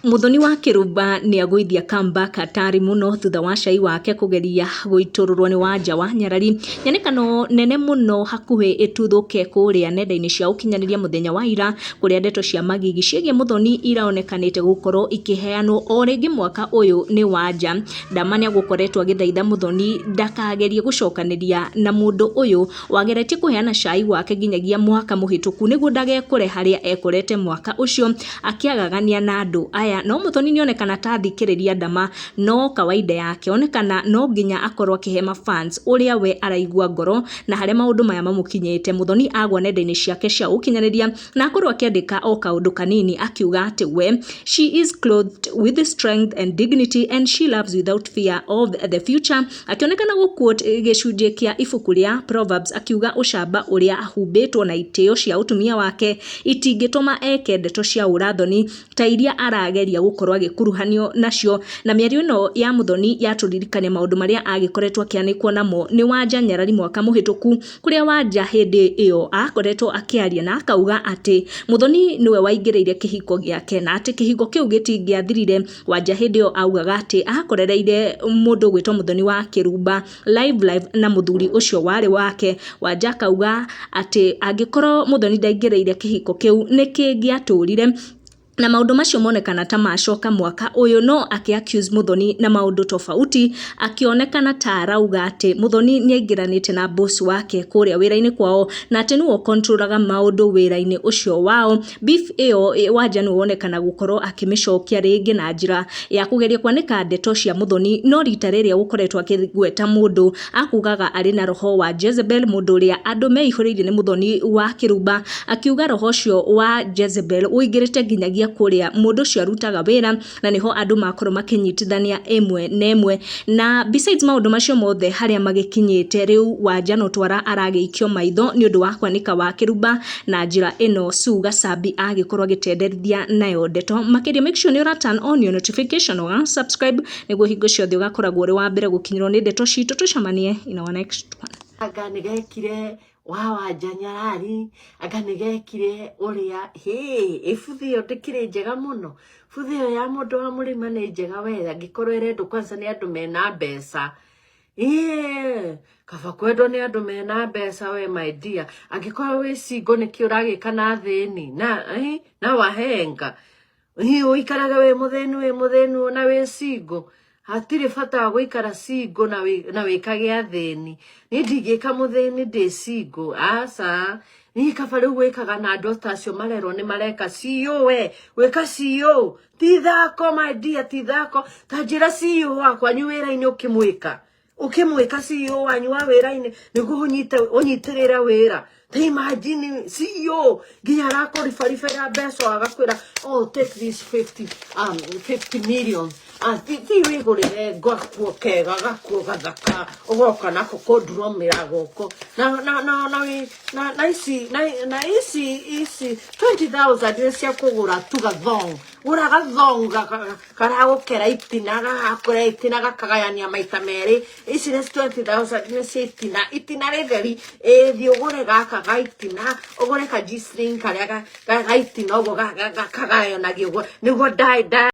Muthoni wa Kĩrumba nĩagũithia comeback hatari mũno thutha wa cai wake kũgeria gũitũrũrwo nĩ Wanja wa Nyarari. Nyanĩkano nene mũno hakuhĩ ĩtuthũke kũrĩa nenda-inĩ cia ũkinyanĩria mũthenya wa ira, kũrĩa ndeto cia magigi ciĩgiĩ Muthoni iraonekanĩte gũkorwo ikĩheanwo o rĩngĩ mwaka ũyũ nĩ Wanja. Ndama nĩagũkoretwo agĩthaitha Muthoni ndakagerie gũcokanĩria na mũndũ ũyũ wageretie kũheana cai wake nginyagia mwaka mũhĩtũku nĩguo ndagekore harĩa ekorete mwaka ũcio akĩagagania na andũ aya. No Muthoni nĩonekana ta athikĩrĩria Ndama, no kawaida yake onekana no nginya akorwo akĩhe mafans ũrĩa we araigua ngoro na harĩa maũndũ maya mamũkinyĩte. Muthoni agwa nenda-inĩ ciake cia ũkinyanĩria na akorwo akĩandĩka o kaũndũ kanini akiuga atĩ we, "She is clothed with strength and dignity and she loves without fear of the future," akĩonekana gũquote gĩcunjĩ kĩa ibuku rĩa Proverbs, akiuga ũcamba ũrĩa ahumbĩtwo na itĩo cia ũtumia wake itingĩtũma eke ndeto cia ũrathoni ta iria arageria gũkorwo agĩkuruhanio nacio. Na mĩario ĩno ya Muthoni yatũririkania maũndũ marĩa agĩkoretwo akĩanĩkwo namo nĩ Wanja Nyarari mwaka mũhĩtũku, kũrĩa Wanja hĩndĩ ĩyo akoretwo akĩaria na akauga atĩ Muthoni nĩwe waingĩrĩire kĩhiko gĩake na atĩ kĩhiko kĩu gĩtingĩathirire. Wanja hĩndĩ ĩyo augaga atĩ akorereire mũndũ ũgwĩtwo Muthoni wa Kĩrumba live live na mũthuri ũcio warĩ wake. Wanja akauga atĩ angĩkorwo Muthoni ndaingĩrĩire kĩhiko kĩu, nĩ kĩngĩatũrire, na maũndũ macio monekana ta macoka mwaka ũyũ, no akĩ accuse Muthoni na maũndũ tofauti, akĩonekana ta arauga atĩ Muthoni nĩaingĩranĩte na boss wake kũrĩa wĩra-inĩ kwao na atĩ nĩwe ũkontrolaga maũndũ wĩra-inĩ ũcio wao. Beef ĩyo Wanja nĩwe wonekana gũkorwo akĩmĩcokia rĩngĩ na njĩra ya kũgeria kwanĩka ndeto cia Muthoni, no rita rĩrĩa gũkoretwo akĩgweta mũndũ akugaga arĩ na roho wa Jezebel, mũndũ ũrĩa andũ meihũrĩirie nĩ Muthoni wa Kĩrumba, akiuga roho ũcio wa Jezebel ũingĩrĩte nginyagia kũrĩa mũndũ ũcio arutaga wĩra, na nĩho andũ makorwo makĩnyitithania ĩmwe na ĩmwe. Na besides maũndũ macio mothe, harĩa magĩkinyĩte rĩu, Wanja no twara aragĩikio maitho nĩ ũndũ wa kwanĩka wa Kĩrumba na njĩra ĩno Sue Gacabi agĩkorwo agĩtenderithia nayo ndeto makĩria. Make sure nĩ ũra turn on your notification, ũga subscribe nĩguo hingo ciothe ũgakoragwo ũrĩ wa mbere gũkinyĩrwo nĩ ndeto citũ. Tũcemanie in our next one. Anga nĩ gekire wa Wanja Nyarari, anga nĩ gekire ũrĩa hĩ ĩbuthi ĩyo ndĩkĩrĩ njega mũno. Buthi ĩyo ya mũndũ wa mũrĩma nĩ njega we, angĩkorwo ĩrendwo kwanza nĩ andũ mena mbeca. Ĩĩ, kaba kwendwo nĩ andũ mena mbeca we, my dear. Angĩkorwo wĩ single, nĩkĩ ũragĩka na thĩni na na wahenga? Ĩ, ũikaraga wĩ mũthĩni, wĩ mũthĩni na wĩ single. Hatirĩ bata wa gũikara single na wĩkage athĩni. Niĩ ndingĩka mũthĩni ndĩ single, aca. Niĩ kaba rĩu gwĩkaga na andũ ta acio marerwo nĩ mareka CEO. We gwĩka CEO ti thako, my dear, ti thako. Ta njĩra, CEO wa kwanyu wĩra-inĩ, ũkĩmwĩka ũkĩmwĩka CEO wanyu wa wĩra-inĩ nĩguo ũnyite ũnyitĩrĩre wĩra. Ta imagine CEO nginya arakũribaribĩra mbeca, agakwĩra, "Oh, take this 50 million. Ah, thi wĩgũrĩre gakuo kega, gakuo gathaka, ũgoka nako kũnduromĩra gũkũ na ici na ici 20,000 nĩ cia kũgũra tu gathong. Gũra gathong karagũkera itina, gagakũra itina, gakagayania maita merĩ. Ici nĩ 20,000, nĩ cia itina, itina rĩtheri. Ĩthiĩ ũgũre gaka ga itina, ũgũre ka G-string karĩa ga itina ũguo, kagayanagia ũguo nĩguo ndai ndai."